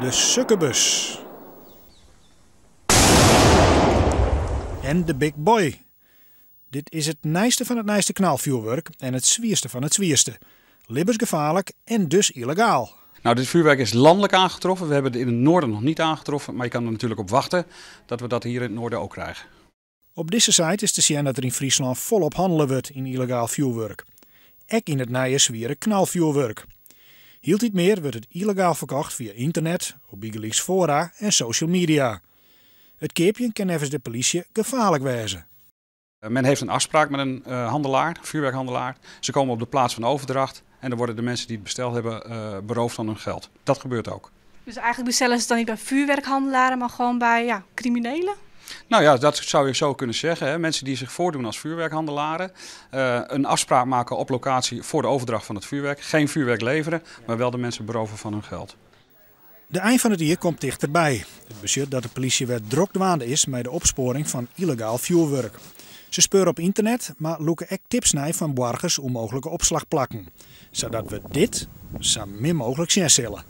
De Sukkebus. En de Big Boy. Dit is it nijste fan it nijste knalfjoerwurk en it swierste fan it swierste. Libbensgefaarlik en dus yllegaal. Nou, dit vuurwerk is landelijk aangetroffen. We hebben het in het noorden nog niet aangetroffen, maar je kan er natuurlijk op wachten dat we dat hier in het noorden ook krijgen. Op dizze site is te sjen dat der yn Fryslân folop hannele wurdt yn yllegaal fjoerwurk. Ek yn it nije swiere knalfjoerwurk. Hieltyd mear wurdt it yllegaal ferkocht fia ynternet, op bygelyks fora en social media. It keapjen kin neffens de polysje gefaarlik wêze. Men heeft een afspraak met een handelaar, vuurwerkhandelaar. Ze komen op de plaats van overdracht en dan worden de mensen die het besteld hebben beroofd van hun geld. Dat gebeurt ook. Dus eigenlijk bestellen ze het dan niet bij vuurwerkhandelaren, maar gewoon bij, ja, criminelen? Nou ja, dat zou je zo kunnen zeggen. Hè. Mensen die zich voordoen als vuurwerkhandelaren, een afspraak maken op locatie voor de overdracht van het vuurwerk. Geen vuurwerk leveren, maar wel de mensen beroven van hun geld. De ein fan it jier komt tichterby. It betsjut dat de polysje wer drok dwaande is mei de opspoaring fan yllegaal fjoerwurk. Se speure op ynternet, mar lûke ek tips nei fan boargers oer mooglike opslachplakken, sadat we dit sa min mooglik sjen sille.